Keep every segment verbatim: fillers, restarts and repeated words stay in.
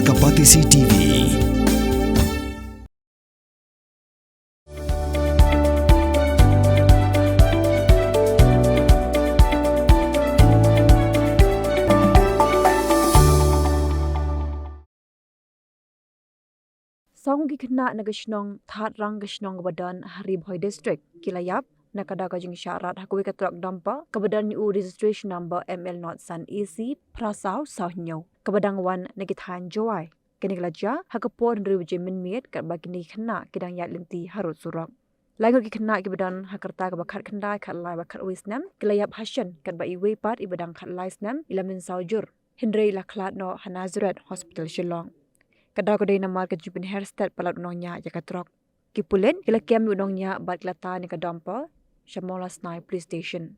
Ka Batesi T V. Saw ngut ki khynnah na ka shnong Thadrang, ka shnong kaba don ha Ri Bhoi District, ki la ïap na ka daw ka jingshah rat ha kawei ka trok dumper kaba don ïa u registration number M L not san A C phra saw saw hynñiew, kaba dang wan na ki thaiñ Jowai. Kane ka la jia ha ka por hynriew baje mynmiet, katba kine ki khynnah ki dang ïaid lynti harud surok. Lai ngut ki khynnah kiba don ha ka rta kaba khatkhyndai, khatlai bad khatwei snem ki la ïap ha shen, katba iwei pat iba dang khatlai snem i la mynsaw jur, hynrei i la khlad noh ha Nazareth Hospital Shillong. Ka daw ka dei namar ka jingpynher stet palat u nongñiah ïa ka trok. Ki pulit ki la kem ïa u nongñiah bad ki la tan ïa ka dumper sha Mawlasnai Police Station.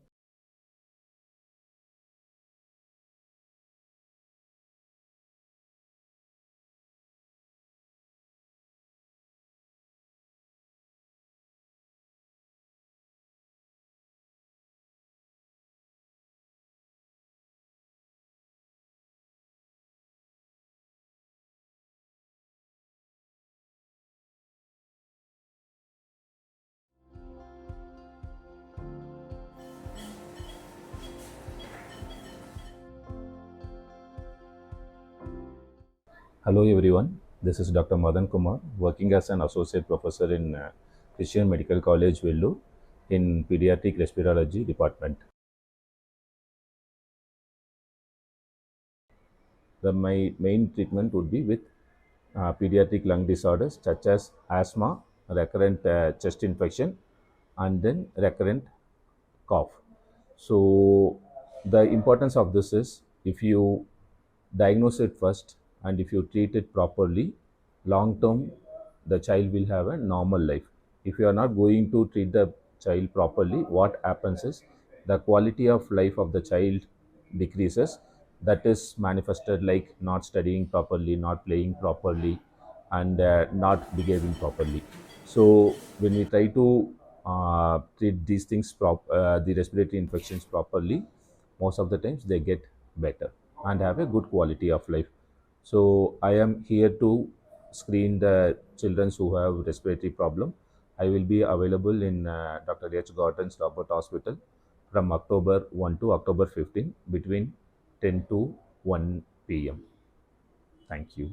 Hello everyone, this is Doctor Madan Kumar, working as an associate professor in uh, Christian Medical College, Vellore, in pediatric respirology department. The my main treatment would be with uh, pediatric lung disorders such as asthma, recurrent uh, chest infection, and then recurrent cough. So the importance of this is, if you diagnose it first and if you treat it properly, long term the child will have a normal life. If you are not going to treat the child properly, what happens is the quality of life of the child decreases. That is manifested like not studying properly, not playing properly, and uh, not behaving properly. So when we try to uh, treat these things, prop- uh, the respiratory infections properly, most of the times they get better and have a good quality of life. So I am here to screen the children who have respiratory problem. I will be available in uh, Doctor H Gordon's Robert Hospital from October one to October fifteen between ten to one p m. Thank you.